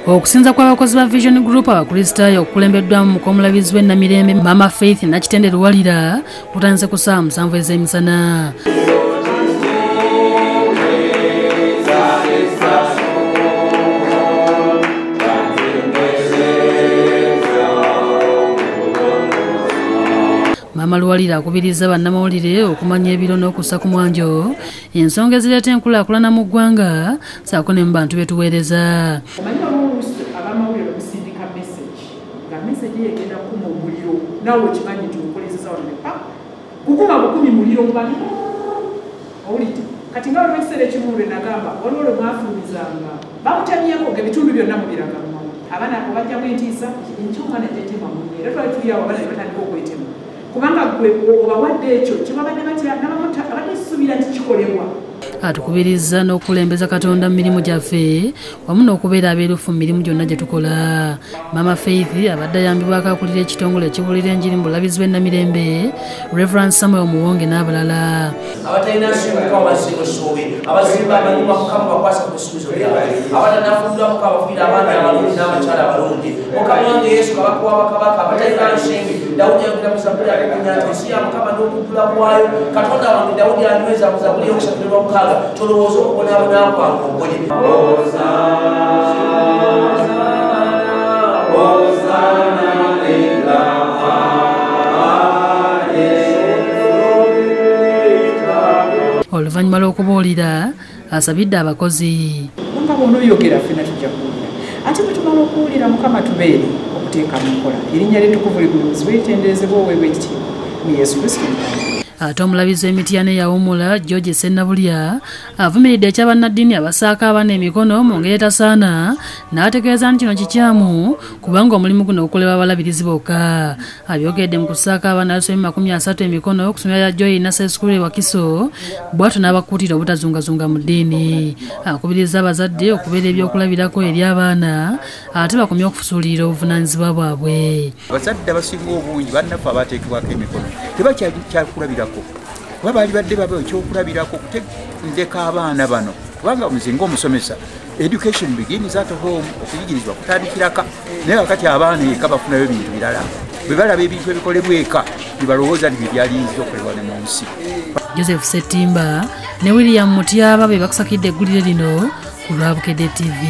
Okusinza kw'abakozi ba Vision Group Abakristaayo okukulembeddwamu mukomulabizi w'e Namirembe Mama Faith Nakitende Luwalira kutandise ku ssaawa 7 ez'emisana. Mama Luwalira akubiriza bannamawulire okumanya ebiro n'okussa ku mwanjo ensonga ezireeta enkulaakulana mu ggwanga ssaako ne mu bantu be tuweereza. Abamawulire bakusindika message nga message eyo egenda kukuma omuliro, naawe okimanyi nti okolezeza wano ne pa kukuma bukumi muliro mu bantu owulidde. Kati nga waliwo ekiseera ekimu lwe nagamba waliwo lwe mwafulumizanga bamutemyeko ng'ebitundu byonna mubiraga mu mawulire, abaana obajjamu entiisa nti omwana gyetema munne, era twali tuli awo abaana ne batandika okwetema kubanga gwe obawadde ekyo kye babadde batya abadde suubira nti kikolebwa. Atukubiriza n'okukulembeza Katonda mu mirimu gyaffe wamu n'okubeera abeerufu mu mirimu gyonna gye tukola. Mama Faith abadde ayambibwako akulira ekitongole ekibuulira enjiri mu bulabizi bw'e Namirembe, Reverend Samuel Muwonge n'abalala. Abatalina nsuubi Mukama bazimba essuubi, abazimba amayumba Mukama bakwasa ku bisuubizo byabwe, abatanafumbirwa Mukama bafuuyira abaana abalungi n'abakyala abalungi. Mukama wange Yesu kabaka wa bakabaka, abatalina nsimbi Dawudi ayogera mu Zabbuli akukunya nti ensi ya Mukama n'okujjula kwayo. Katonda wange Dawudi anyweza mu Zabbuli 3:6, tolowooza okubonaabona kwange ogonye. Oluvannyuma lw'okubuulira asabidde abakozi. Kubanga bw'onooyogera ffenna tujja kuwulira, ate bwe tumala okuwulira Mukama tubeere okuteeka mu nkola. Erinnya ly'ettukuvu ligulumizibwe, litenderezebwe, oweebwe ekitiibwa mu Yesu Kristo. Ate omulabizi w'Emityana eyawummula George Ssennabulya avumiridde eky'abannaddiini abasaako abaana emikono mu ngeri etasaana n'ategeeza nti kino kikyamu kubanga omulimu guno gukolebwa abalabirizi bokka. Abyogedde mu kusaako abaana abasoba mu 30 emikono ku ssomero lya Joy Nursery School e Wakiso, bw'atyo n'abakuutira obutazungazunga mu ddiini. Akubiriza abazadde okubeera ebyokulabirako eri abaana ate bakomye okufusuulirira obuvunaanyizibwa bwabwe. Abazadde abasinga obungi bannaffe abateekebwako emikono tebakyali kyakulabirako, kuba baali badde babe ekyokulabirako kutendeka abaana bano, kubanga nze ng'omusomesa education begins at home, okuyigirizibwa kutandikiraka, naye kakati abaana eka bafunayo bintu birala, bwe balaba ebintu ebikolebwa eka ne balowooza nti bye byaliyinza okukolebwa ne mu nsi. Joseph Ssettimba ne William Mutyaba be bakusakidde eggulire lino ku lwa Bukedde TV.